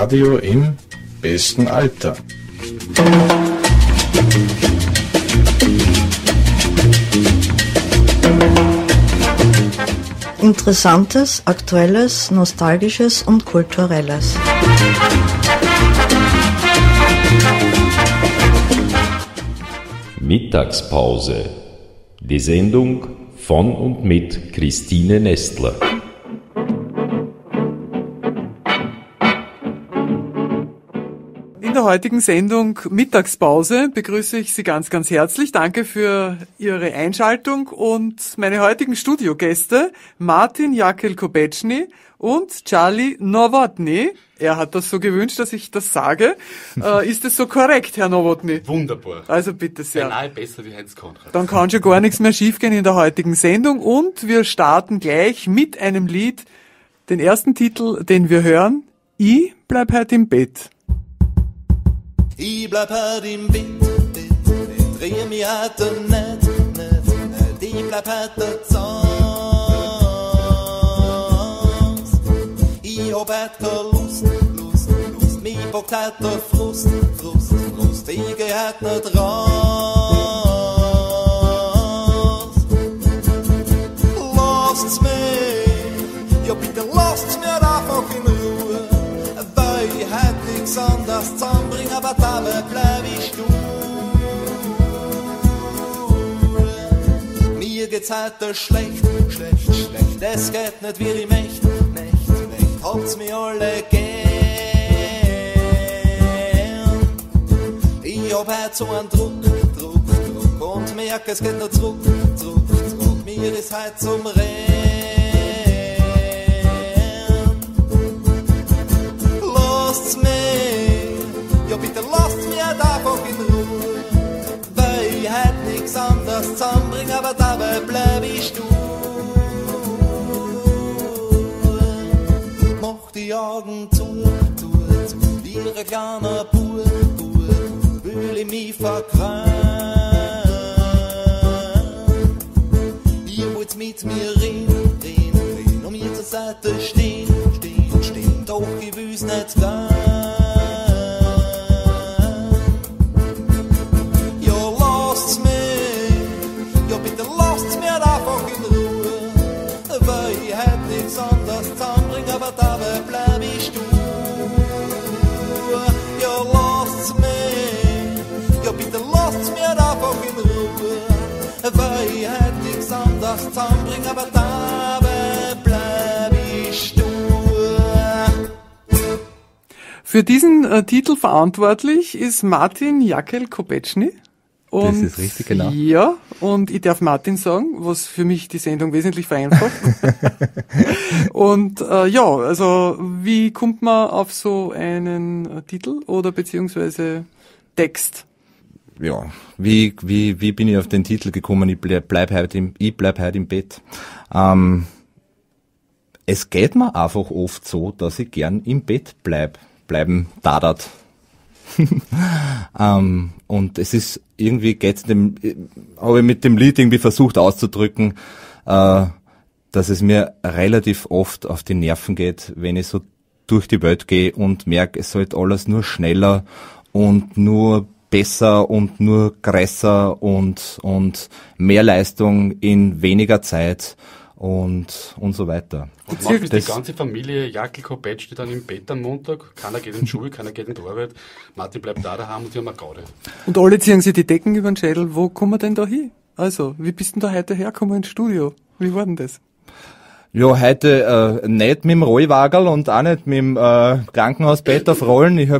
Radio im besten Alter. Interessantes, Aktuelles, Nostalgisches und Kulturelles. Mittagspause. Die Sendung von und mit Christine Nestler. In der heutigen Sendung Mittagspause begrüße ich Sie ganz, ganz herzlich. Danke für Ihre Einschaltung und meine heutigen Studiogäste Martin Jakel-Kopetschny und Charlie Nowotny. Er hat das so gewünscht, dass ich das sage. Ist es so korrekt, Herr Nowotny? Wunderbar. Also bitte sehr. Beinahe besser wie Heinz Konrad. Dann kann schon gar nichts mehr schiefgehen in der heutigen Sendung und wir starten gleich mit einem Lied. Den ersten Titel, den wir hören, Ich bleib heut im Bett. Ich bleib heut im Bett, Bett, Bett, dreh mich heute nicht, nicht, nicht, ich bleib heute z'Haus. Ich hab heut keine Lust, Lust, Lust, mich packt heut der Frust, Frust, Frust, ich geh heut nicht raus. Lasst's mich, ja bitte lasst's mir einfach in Ruhe, weil ich heut nix anderes zusammenbring, aber dabei bleib ich stur. Mir geht's heute schlecht, schlecht, schlecht, es geht nicht wie ich möcht, möcht, möcht, habt's mir alle gern. Ich hab heut so einen Druck, Druck, Druck und merk, es geht nur zurück, zurück, zurück, mir ist heut zum Rennen. Lasst's mich, ja bitte lasst mich einfach in Ruhe, weil ich heut nix anderes zusammenbring, aber dabei bleib ich stur. Mach die Augen zu, zu, zu, wie ein kleiner Bub, Bub, will ich mich verkrallen. Ihr wollt mit mir reden, reden, reden, um mir zur Seite stehen, stehen, stehen, doch ich will's nicht tun. Ja, lasst's mich, ja bitte lasst's mir einfach in Ruhe, weil ich heut nix anderes zusammenbring, aber dabei bleib ich stur. Ja, lasst's mich, ja bitte lasst's mir einfach in Ruhe, weil ich heut nix anderes zusammenbring, aber dabei bleib ich stur. Für diesen Titel verantwortlich ist Martin Jakel-Kopetschny. Und das ist richtig, genau. Ja, und ich darf Martin sagen, was für mich die Sendung wesentlich vereinfacht. Und ja, also wie kommt man auf so einen Titel oder beziehungsweise Text? Ja, wie bin ich auf den Titel gekommen? Ich bleib heut im Bett. Es geht mir einfach oft so, dass ich gern im Bett bleiben dadert. Und es ist irgendwie geht's dem, habe ich mit dem Lied irgendwie versucht auszudrücken, dass es mir relativ oft auf die Nerven geht, wenn ich so durch die Welt gehe und merke, es sollte alles nur schneller und nur besser und nur größer und mehr Leistung in weniger Zeit und so weiter. Und macht das die ganze Familie Jakel-Kopetschny dann im Bett am Montag? Keiner geht in die Schule, keiner geht in die Arbeit. Martin bleibt da daheim und die haben eine Gaude. Und alle ziehen sich die Decken über den Schädel. Wo kommen wir denn da hin? Also, wie bist denn da heute hergekommen ins Studio? Wie war denn das? Ja, heute nicht mit dem Rollwagerl und auch nicht mit dem Krankenhausbett auf Rollen. Ich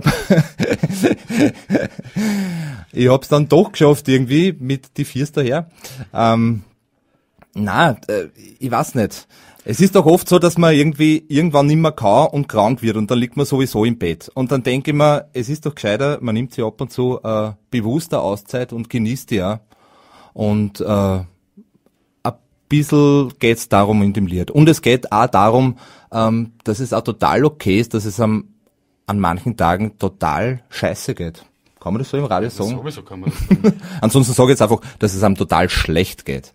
ich hab's dann doch geschafft irgendwie mit die Viers daher. Na, ich weiß nicht. Es ist doch oft so, dass man irgendwie irgendwann nimmer kann und krank wird und dann liegt man sowieso im Bett. Und dann denke ich mir, es ist doch gescheiter, man nimmt sich ab und zu bewusster Auszeit und genießt die auch. Und ein bisschen geht's darum in dem Lied. Und es geht auch darum, dass es auch total okay ist, dass es an manchen Tagen total scheiße geht. Kann man das so im Radio sagen? Sowieso kann man das sagen. Ansonsten sage ich jetzt einfach, dass es einem total schlecht geht.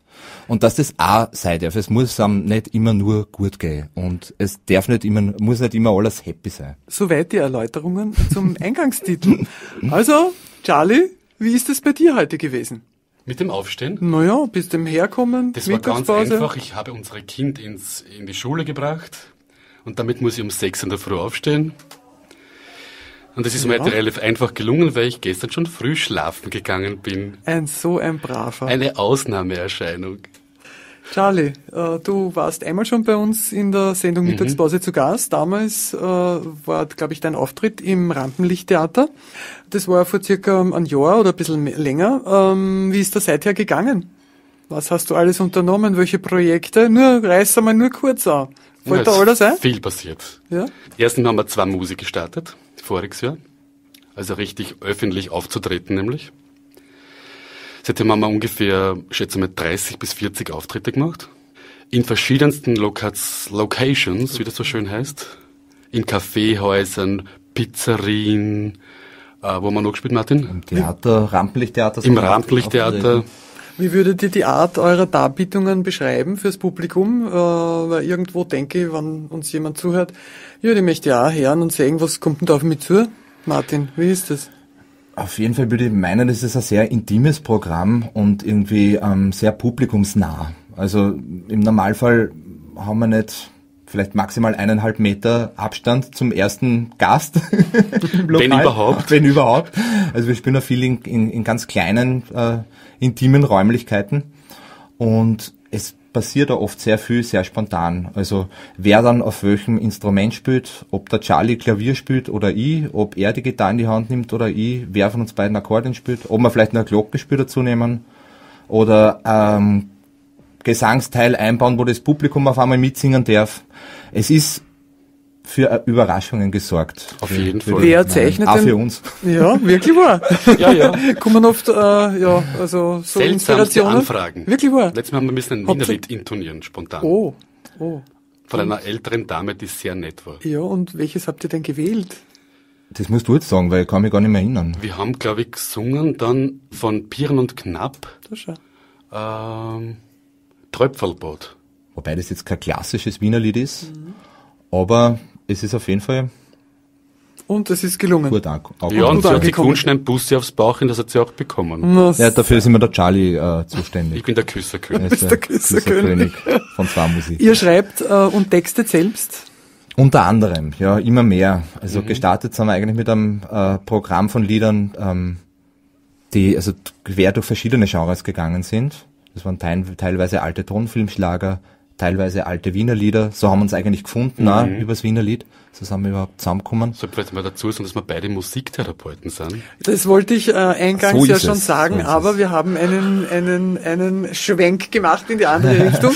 Und dass das auch sein darf. Es muss einem nicht immer nur gut gehen. Und es darf nicht immer, muss nicht immer alles happy sein. Soweit die Erläuterungen zum Eingangstitel. Also, Charlie, wie ist es bei dir heute gewesen? Mit dem Aufstehen? Naja, bis dem Herkommen, Das war ganz einfach. Ich habe unsere Kind in die Schule gebracht und damit muss ich um 6 in der Früh aufstehen. Und das ist mir heute relativ einfach gelungen, weil ich gestern schon früh schlafen gegangen bin. So ein braver. Eine Ausnahmeerscheinung. Charlie, du warst einmal schon bei uns in der Sendung Mittagspause zu Gast. Damals war, glaube ich, dein Auftritt im Rampenlichttheater. Das war vor circa ein Jahr oder ein bisschen länger. Wie ist das seither gegangen? Was hast du alles unternommen? Welche Projekte? Nur reiß einmal nur kurz an. Fällt da alles ein? Viel passiert. Ja? Erstens haben wir 2 Musik gestartet, voriges Jahr. Also richtig öffentlich aufzutreten nämlich. Seitdem haben wir ungefähr, schätze mal, 30 bis 40 Auftritte gemacht. In verschiedensten Locations, wie das so schön heißt. In Kaffeehäusern, Pizzerien, wo haben wir noch gespielt, Martin? Im Theater, Rampenlichttheater. Im Rampenlichttheater. Wie würdet ihr die Art eurer Darbietungen beschreiben fürs Publikum? Weil irgendwo denke ich, wenn uns jemand zuhört, ja, die möchte ja auch hören und sehen, was kommt denn da auf mich zu? Martin, wie ist das? Auf jeden Fall würde ich meinen, das ist ein sehr intimes Programm und irgendwie sehr publikumsnah. Also im Normalfall haben wir nicht vielleicht maximal 1,5 Meter Abstand zum ersten Gast im Lokal. Wenn überhaupt. Wenn überhaupt. Also wir spielen auch viel in ganz kleinen, intimen Räumlichkeiten und es passiert da oft sehr viel, sehr spontan. Also wer dann auf welchem Instrument spielt, ob der Charlie Klavier spielt oder ich, ob er die Gitarre in die Hand nimmt oder ich, wer von uns beiden Akkordeon spielt, ob wir vielleicht noch ein Glockenspiel dazu nehmen oder Gesangsteil einbauen, wo das Publikum auf einmal mitsingen darf. Es ist für Überraschungen gesorgt. Auf jeden Fall. Wer zeichnet auch denn? für uns. Ja, wirklich wahr. Ja, ja. Kommen oft, ja, also so Seltsamste Inspirationen. Anfragen. Wirklich wahr. Letztes Mal haben wir müssen ein Habt ihr- Wienerlied intonieren, spontan. Oh, oh. Von einer älteren Dame, die sehr nett war. Ja, und welches habt ihr denn gewählt? Das musst du jetzt sagen, weil ich kann mich gar nicht mehr erinnern. Wir haben, glaube ich, gesungen dann von Pieren und Knapp, Da schau. Tröpfelbad. Wobei das jetzt kein klassisches Wienerlied ist, aber es ist auf jeden Fall Und es ist gelungen. gut Ja, und angekommen. sie hat sich angekommen. gewünscht, einen Bussi aufs Bauch, und das hat sie auch bekommen. Na, Ja, dafür ist immer der Charlie zuständig. Ich bin der Küsserkönig. Er ist der Küsserkönig. Küsserkönig von zwei Musik. Ihr schreibt und textet selbst? Unter anderem, ja, immer mehr. Also gestartet sind wir eigentlich mit einem Programm von Liedern, die also quer durch verschiedene Genres gegangen sind. Das waren teilweise alte Tonfilmschlager, teilweise alte Wiener Lieder. So haben wir uns eigentlich gefunden, auch, übers Wiener Lied. So sind wir überhaupt zusammengekommen. Sollte vielleicht mal dazu sagen, dass wir beide Musiktherapeuten sind. Das wollte ich eingangs So ja ist schon es. sagen, So ist aber es. wir haben einen Schwenk gemacht in die andere Richtung.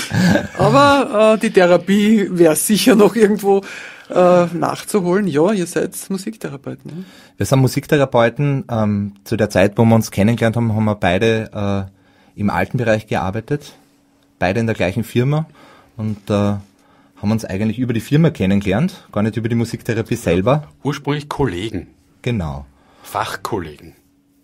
Aber die Therapie wäre sicher noch irgendwo nachzuholen. Ja, ihr seid Musiktherapeuten. Ne? Wir sind Musiktherapeuten. Zu der Zeit, wo wir uns kennengelernt haben, haben wir beide im alten Bereich gearbeitet. Beide in der gleichen Firma. Und haben uns eigentlich über die Firma kennengelernt, gar nicht über die Musiktherapie selber. Ursprünglich Kollegen. Genau. Fachkollegen.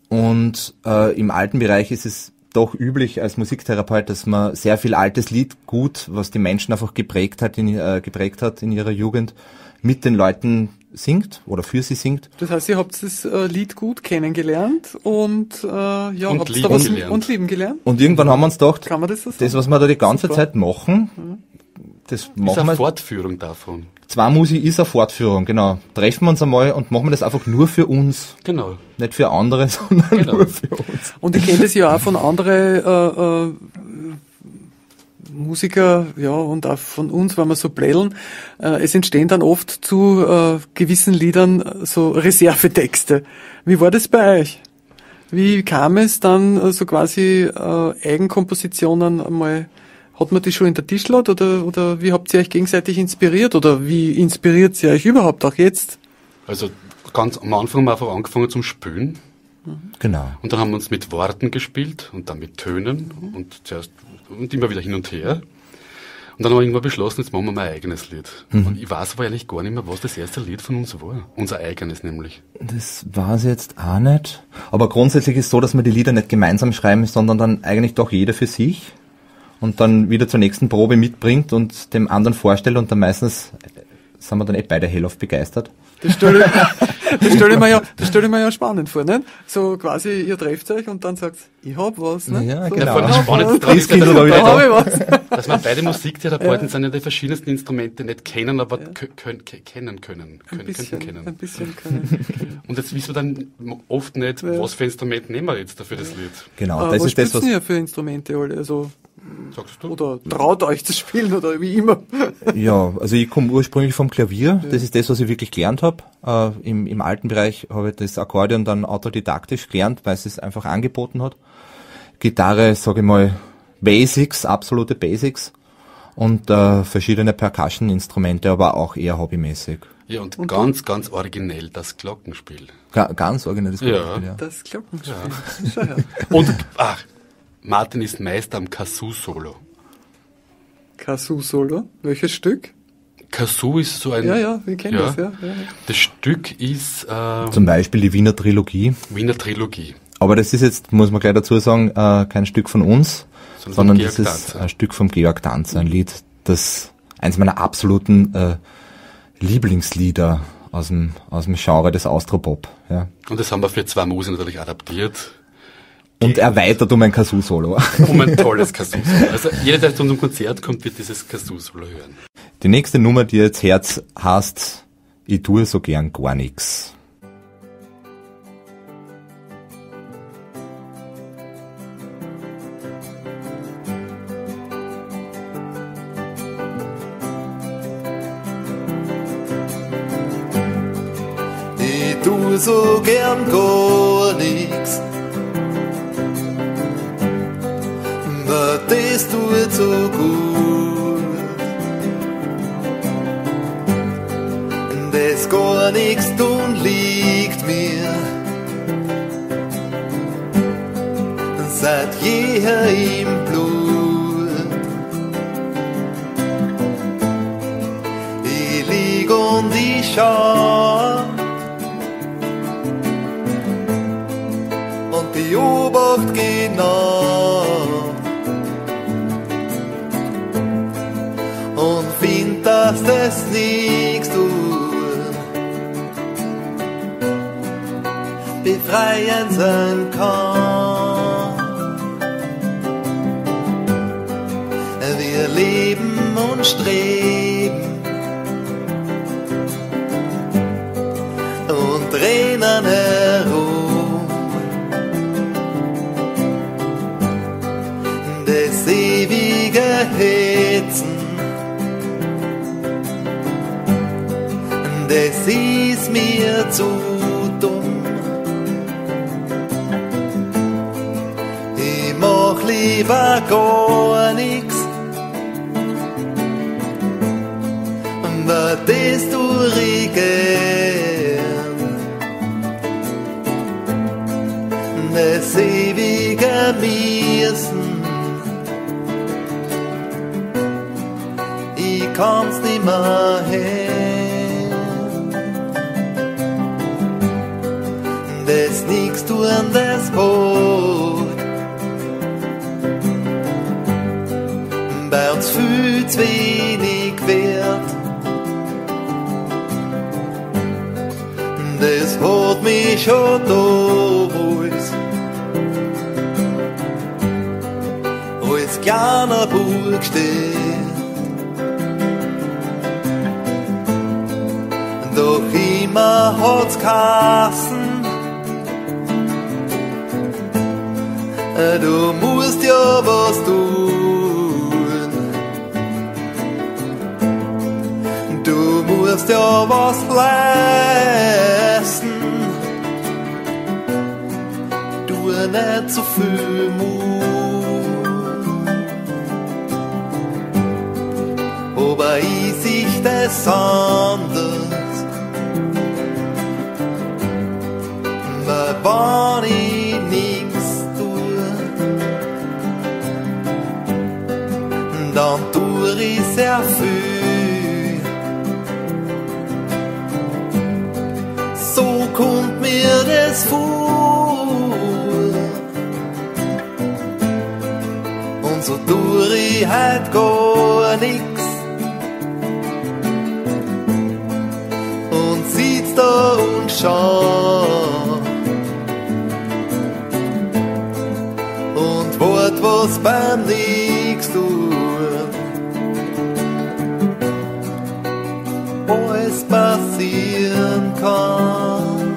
Und im alten Bereich ist es doch üblich als Musiktherapeut, dass man sehr viel altes Lied gut, was die Menschen einfach geprägt hat in ihrer Jugend, mit den Leuten singt oder für sie singt. Das heißt, ihr habt das Lied gut kennengelernt und ja, Und habt lieben da was gelernt. und lieben gelernt. Und irgendwann haben wir uns gedacht, Kann man das so sagen? das, was wir da die ganze Super. Zeit machen, das Ist machen eine wir. Fortführung davon. Zwei Musi ist eine Fortführung, genau. Treffen wir uns einmal und machen wir das einfach nur für uns. Genau. Nicht für andere, sondern Genau. nur für uns. Und ich kenne das ja auch von anderen Musiker, ja, und auch von uns, wenn wir so blädeln. Es entstehen dann oft zu gewissen Liedern so Reservetexte. Wie war das bei euch? Wie kam es dann so quasi Eigenkompositionen einmal? Hat man die schon in der Tischlad oder wie habt ihr euch gegenseitig inspiriert oder wie inspiriert sie euch überhaupt auch jetzt? Also ganz am Anfang haben wir einfach angefangen zum Spülen. Genau. Und dann haben wir uns mit Worten gespielt und dann mit Tönen und zuerst und immer wieder hin und her. Und dann haben wir irgendwann beschlossen, jetzt machen wir mal ein eigenes Lied. Und ich weiß aber ehrlich gar nicht mehr, was das erste Lied von uns war. Unser eigenes nämlich. Das weiß ich jetzt auch nicht. Aber grundsätzlich ist es so, dass wir die Lieder nicht gemeinsam schreiben, sondern dann eigentlich doch jeder für sich. und dann wieder zur nächsten Probe mitbringt und dem anderen vorstellt und dann meistens sind wir dann eh beide hellauf begeistert. Das stelle ich mir ja spannend vor, nicht? So quasi, ihr trefft euch und dann sagt, ich hab was, ne? Ja, so, genau. Ja, spannend das Kind da hab ich was. Dass wir beide Musiktherapeuten sind, ja die verschiedensten Instrumente nicht kennen, aber kennen können. Ein bisschen können. Und jetzt wissen wir dann oft nicht, was für Instrument nehmen wir jetzt dafür das Lied. Genau, das was ist das, was ihr für Instrumente alle? Also, sagst du? Oder traut euch zu spielen oder wie immer. Ja, also ich komme ursprünglich vom Klavier. Ja. Das ist das, was ich wirklich gelernt habe. Im alten Bereich habe ich das Akkordeon dann autodidaktisch gelernt, weil es einfach angeboten hat. Gitarre, sage ich mal, Basics, absolute Basics. Und verschiedene Percussion-Instrumente, aber auch eher hobbymäßig. Ja, und ganz, ganz originell das Glockenspiel. Ganz originell das Glockenspiel, ja. Das Glockenspiel. Ja. Schau her. Und, Martin ist Meister am Kazoo-Solo. Kazoo-Solo? Welches Stück? Kazoo ist so ein... Ja, wir kennen das, ja. Das Stück ist... Zum Beispiel die Wiener Trilogie. Wiener Trilogie. Aber das ist jetzt, muss man gleich dazu sagen, kein Stück von uns, sondern das ist ein Stück vom Georg Danzer, ein Lied, das eins meiner absoluten Lieblingslieder aus dem Genre des Austropop. Ja. Und das haben wir für zwei Musen natürlich adaptiert. Und erweitert um ein Kazoo-Solo. Um ein tolles Kazoo-Solo. Also jeder, der zu unserem Konzert kommt, wird dieses Kazoo-Solo hören. Die nächste Nummer, die jetzt Herz heißt, ich tue so gern gar nix. Ich tue so gern gar nix. Das tut so gut. Das gar nix tun liegt mir seit jeher im Blut. Ich lieg und ich schau und beobacht genau und find, dass das nix tut, befreien sein kann. Wir leben und streben und rennen herum. Das ewige Hetzen, das ist mir zu dumm. Ich mach lieber gar nix, weil das tu ich gern. Das ewige Müssen, ich kann's nimmer her. Das nix tun, das hat bei uns viel zu wenig Wert. Das hat mich schon damals als kleiner Bub gestört. Doch immer hat's geheißen, du musst ja was tun. Du musst ja was leisten. Tu nicht so viel Mut. Aber ich seh das anders, weil wenn ich nix tue, dann tue ich sehr viel. So kommt mir das vor und so So tu ich heut gar nix und sitz da und schau und wart, was beim nächsten alles passieren kann.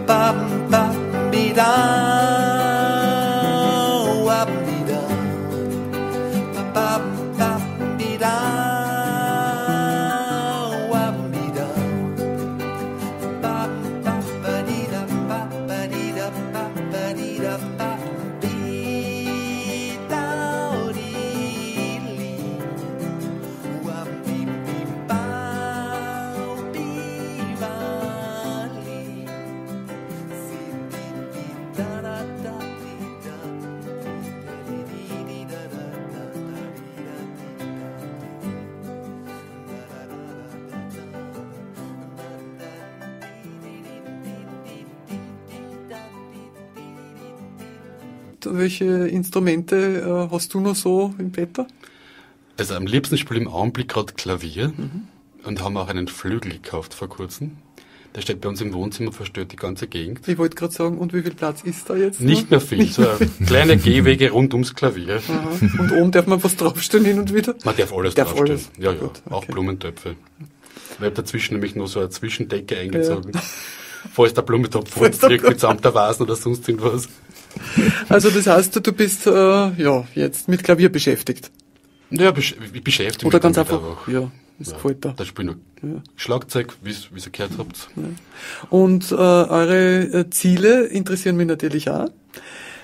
Ba ba bi da, ba bi da, ba ba bi da, ba bi da, ba ba ba di da, ba ba di da, ba ba di da, ba bi da di li, wa bi bi ba bi ba li, si di di da da da di da, di di di da da da da di da di da da da da da da Welche Instrumente hast du noch so im Petto? Also am liebsten spiele ich im Augenblick gerade Klavier und haben auch einen Flügel gekauft vor kurzem. Der steht bei uns im Wohnzimmer, verstört die ganze Gegend. Ich wollte gerade sagen, und wie viel Platz ist da jetzt? Nicht mehr viel, so kleine Gehwege rund ums Klavier. Aha. Und oben darf man was draufstellen hin und wieder? Man darf alles Darf draufstellen. alles. Ja, ja, Gut, auch okay. Blumentöpfe. Ich habe dazwischen nämlich nur so eine Zwischendecke eingezogen. Falls der Blumentopf fliegt mitsamt der Vasen oder sonst irgendwas. Also das heißt, du bist jetzt mit Klavier beschäftigt. Ja, ich beschäftige mich Oder ganz damit einfach, ja, es gefällt dir. Da spiele ich noch Schlagzeug, wie ihr gehört habt. Und eure Ziele interessieren mich natürlich auch.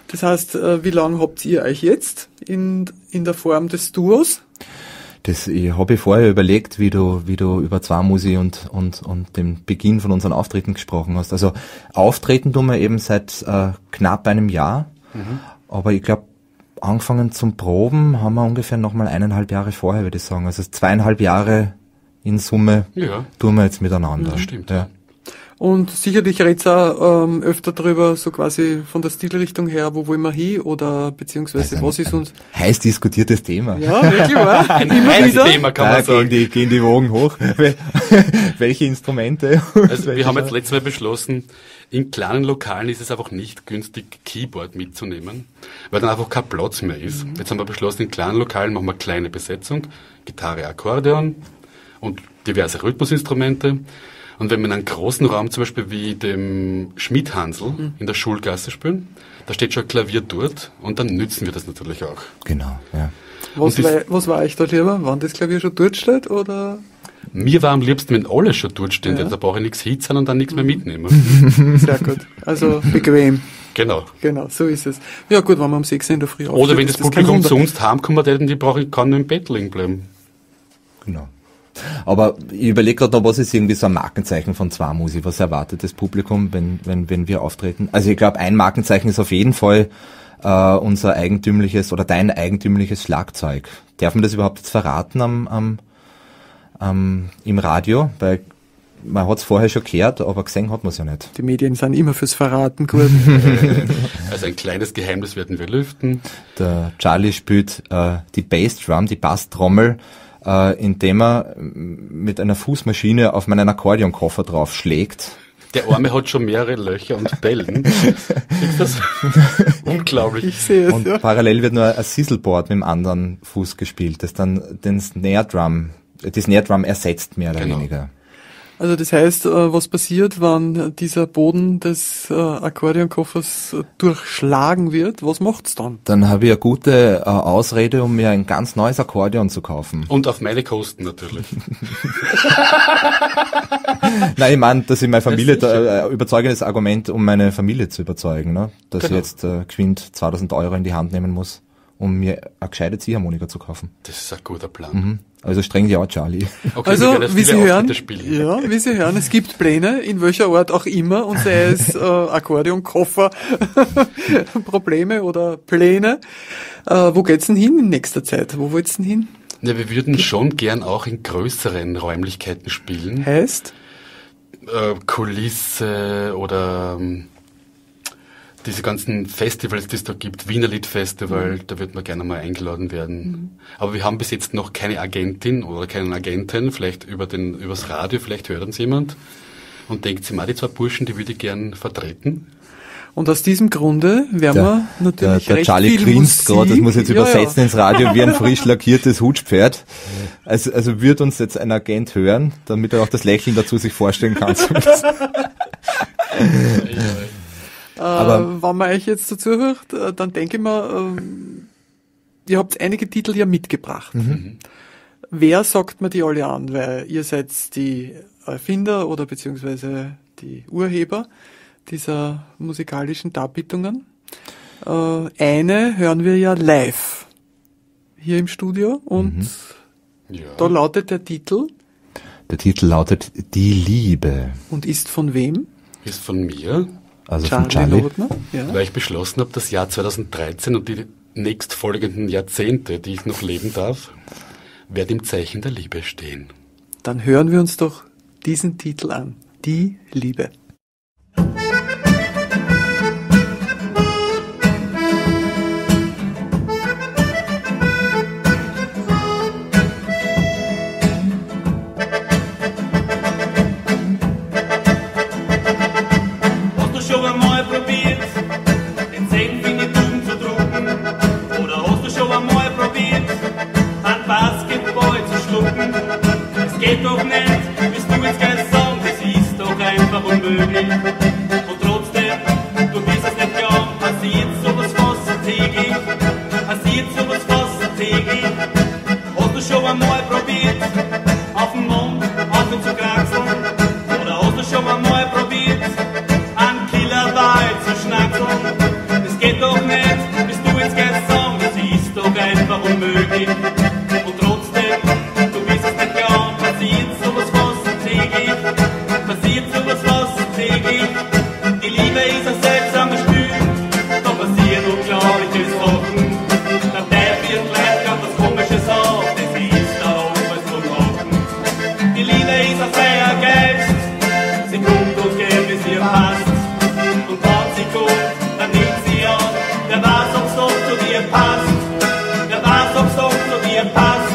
Das heißt, wie lange habt ihr euch jetzt in der Form des Duos? Das, ich habe vorher überlegt, wie du über Zwamusi und den Beginn von unseren Auftritten gesprochen hast. Also auftreten tun wir eben seit knapp einem Jahr. Mhm. Aber ich glaube, angefangen zum Proben haben wir ungefähr nochmal 1,5 Jahre vorher, würde ich sagen. Also 2,5 Jahre in Summe tun wir jetzt miteinander. Das stimmt. Ja. Und sicherlich red's auch öfter drüber, so quasi von der Stilrichtung her, wo wollen wir hin oder beziehungsweise was ist uns... Heiß diskutiertes Thema. Ja, wirklich wahr. Ein heißes Thema, kann man sagen. Gehen die Wogen hoch. Welche Instrumente? Also wir haben jetzt letztes Mal beschlossen, in kleinen Lokalen ist es einfach nicht günstig, Keyboard mitzunehmen, weil dann einfach kein Platz mehr ist. Mhm. Jetzt haben wir beschlossen, in kleinen Lokalen machen wir kleine Besetzung, Gitarre, Akkordeon und diverse Rhythmusinstrumente. Und wenn wir in einem großen Raum, zum Beispiel wie dem Schmidhansl in der Schulgasse spielen, da steht schon ein Klavier dort und dann nützen wir das natürlich auch. Genau, ja. Was war euch da lieber? Wann das Klavier schon dort steht, oder? Mir war am liebsten, wenn alles schon dort steht, ja. Da brauche ich nichts hitzen und dann nichts mehr mitnehmen. Sehr gut. Also bequem. Genau. Genau, so ist es. Ja gut, wenn man um 6 Uhr in der Früh aufsteht. Oder wenn das Publikum zu uns heimkommt, die brauche ich, kann nur im Bett liegen bleiben. Genau. Aber ich überlege gerade noch, was ist irgendwie so ein Markenzeichen von Zwamusi? Was erwartet das Publikum, wenn wir auftreten? Also ich glaube, ein Markenzeichen ist auf jeden Fall unser eigentümliches oder dein eigentümliches Schlagzeug. Darf man das überhaupt jetzt verraten im Radio? Weil man hat es vorher schon gehört, aber gesehen hat man es ja nicht. Die Medien sind immer fürs Verraten gut. Also ein kleines Geheimnis werden wir lüften. Der Charlie spielt die Bassdrum, die Basstrommel, indem er mit einer Fußmaschine auf meinen Akkordeonkoffer draufschlägt. Der Arme hat schon mehrere Löcher und Bellen. Ist das unglaublich? Ich sehe es, und ja. Parallel wird nur ein Sizzleboard mit dem anderen Fuß gespielt, das dann den Snare Drum, die Snare Drum ersetzt mehr oder weniger. Also das heißt, was passiert, wenn dieser Boden des Akkordeonkoffers durchschlagen wird? Was macht's dann? Dann habe ich eine gute Ausrede, um mir ein ganz neues Akkordeon zu kaufen. Und auf meine Kosten natürlich. Nein, ich meine, dass ich meine Familie, überzeugendes Argument, um meine Familie zu überzeugen, ne? Dass ich jetzt geschwind 2.000 Euro in die Hand nehmen muss, um mir eine gescheite Ziehharmonika zu kaufen. Das ist ein guter Plan. Mhm. Also streng dich an, Charlie. Okay, also, wie Sie hören, es gibt Pläne, in welcher Art auch immer, und sei es Akkordeon, Koffer, Probleme oder Pläne. Wo geht's denn hin in nächster Zeit? Wo wollt's denn hin? Ja, wir würden schon gern auch in größeren Räumlichkeiten spielen. Heißt? Kulisse oder Diese ganzen Festivals, die es da gibt, Wienerlied Festival, da wird man gerne mal eingeladen werden. Aber wir haben bis jetzt noch keine Agentin oder keinen Agenten, vielleicht übers Radio, vielleicht hört uns jemand und denkt sich, die zwei Burschen, die würde ich gern vertreten. Und aus diesem Grunde werden wir natürlich der recht Charlie viel grinst Musik. gerade, das muss ich jetzt Ja, übersetzen ja. ins Radio, wie ein frisch lackiertes Hutschpferd. Also wird uns jetzt ein Agent hören, damit er auch das Lächeln dazu sich vorstellen kann. Aber Wenn man euch jetzt so zuhört, dann denke ich mir, ihr habt einige Titel ja mitgebracht. Mhm. Wer sagt mir die alle an? Weil ihr seid die Erfinder oder beziehungsweise die Urheber dieser musikalischen Darbietungen. Eine hören wir ja live hier im Studio und Mhm. Ja. da lautet der Titel der Titel lautet Die Liebe. und ist von wem? Ist von mir, Also von Charlie. Novotner. Ja. weil ich beschlossen habe, das Jahr 2013 und die nächstfolgenden Jahrzehnte, die ich noch leben darf, werden im Zeichen der Liebe stehen. Dann hören wir uns doch diesen Titel an. Die Liebe. Hast du schon einmal probiert, den Senf in die Tuben zu drucken? Oder hast du schon einmal probiert, einen Basketball zu schlucken? Es geht doch nicht, wirst du jetzt gleich sagen, das ist doch einfach unmöglich. Und trotzdem, du wirst es nicht glauben, passiert sowas fast täglich. Passiert sowas fast täglich. Hast du schon einmal probiert, auf dem Mond auf ihn zu kraxeln? Oder hast du schon einmal probiert, einen Killerwal zu schnackseln? Das geht doch nicht, bist du jetzt gleich sagen, das ist doch einfach unmöglich. Und trotzdem, du wirst es nicht glauben, passiert sowas fast täglich. Passiert sowas fast täglich. Die Liebe ist ein seltsames Spiel, da passieren unglaubliche Sachen. Der Teufel wird gleich ganz was Komisches auf, das ist da oben zum Lachen. Die Liebe ist ein freier Geist, sie kommt und geht, wie sie ihr passt. Und wenn sie kommt, dann nimmt sie an, wer weiß, ob's doch zu dir passt. Wer weiß, ob's doch zu dir passt.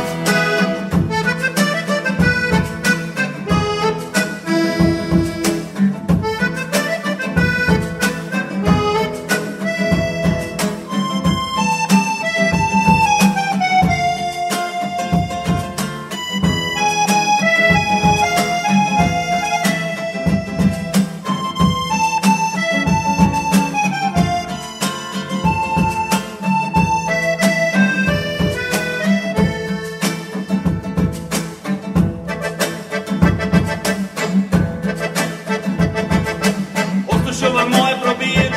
Hast du schon einmal probiert,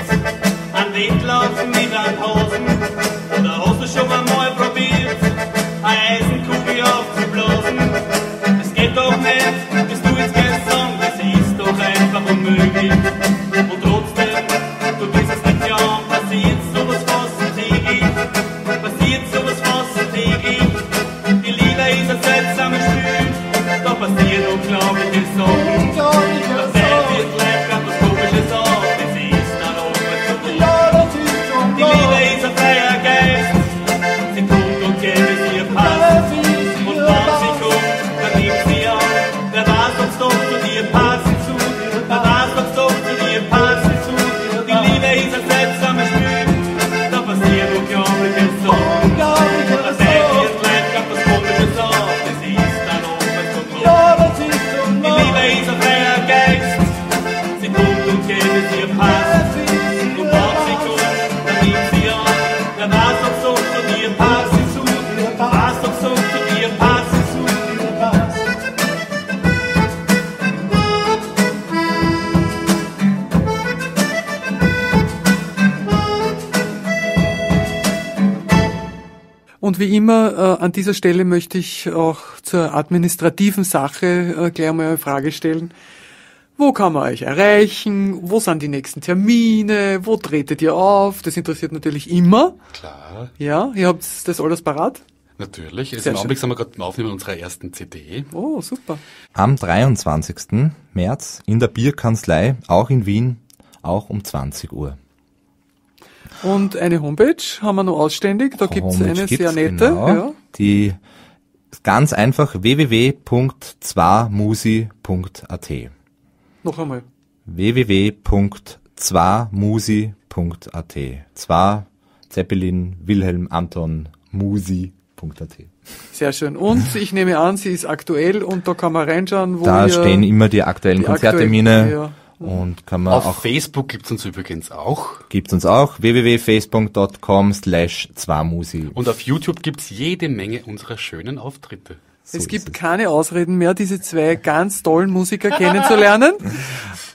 einen Wettlauf mit einem Hasen? Oder hast du schon einmal probiert, eine Eisenkugel aufzublasen? Das geht doch nicht, bist du jetzt gleich sagen, das ist doch einfach unmöglich. Und trotzdem, du wirst es nicht glauben, passiert sowas fast täglich. Passiert sowas fast täglich. Die Liebe ist ein seltsames Spiel, da passieren unglaubliche Sachen. Der Teufel wird gleich ganz was Komisches auf, das ist dann oben zu tun. Die Liebe ist ein freier Geist, sie kommt und geht, es ihr passt. Und wenn sie kommt, dann nimmt sie an, wer weiß, ob's doch zu dir passt. Wer weiß, ob's doch zu dir passt. Die Liebe ist ein seltsames Spiel, da passieren unglaubliche Sachen. Der Teufel wird gleich ganz was Komisches auf, das ist dann oben zu tun. Die Liebe ist ein freier Geist, sie kommt und geht, es ihr passt. Und wenn sie kommt, dann nimmt sie an, wer weiß, ob's so zu dir passt. Weiß, ob's so zu dir passt. Und wie immer, an dieser Stelle möchte ich auch zur administrativen Sache gleich einmal eine Frage stellen. Wo kann man euch erreichen? Wo sind die nächsten Termine? Wo tretet ihr auf? Das interessiert natürlich immer. Klar, Ja, ihr habt das alles parat? natürlich. Also Sehr im schön. Augenblick sind wir gerade beim Aufnehmen unserer ersten CD. Oh, super. Am 23. März in der Bierkanzlei, auch in Wien, auch um 20 Uhr. Und eine Homepage haben wir noch ausständig, da gibt's Homepage eine gibt's, sehr nette. Genau. Ja. Die ist ganz einfach www.zwamusi.at. Noch einmal. www.zwamusi.at. Zwa Zeppelin Wilhelm Anton Musi.at. Sehr schön. Und ich nehme an, sie ist aktuell und da kann man reinschauen, wo Da ihr stehen immer die aktuellen die Konzerttermine aktuellen- ja. und kann man Auf auch Facebook gibt's uns übrigens auch. gibt's uns auch www.facebook.com/zwamusi. Und auf YouTube gibt's jede Menge unserer schönen Auftritte. So Es ist gibt keine Ausreden mehr, diese zwei ganz tollen Musiker kennenzulernen.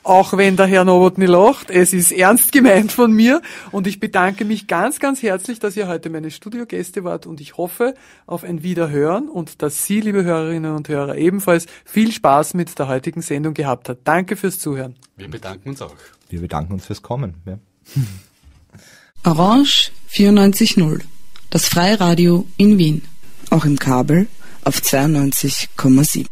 Auch wenn der Herr Nowotny lacht, es ist ernst gemeint von mir. Und ich bedanke mich ganz, ganz herzlich, dass ihr heute meine Studiogäste wart und ich hoffe auf ein Wiederhören und dass Sie, liebe Hörerinnen und Hörer, ebenfalls viel Spaß mit der heutigen Sendung gehabt habt. Danke fürs Zuhören. Wir bedanken uns auch. Wir bedanken uns fürs Kommen. Ja. Orange 94.0, das Freiradio in Wien. Auch im Kabel auf 92,7.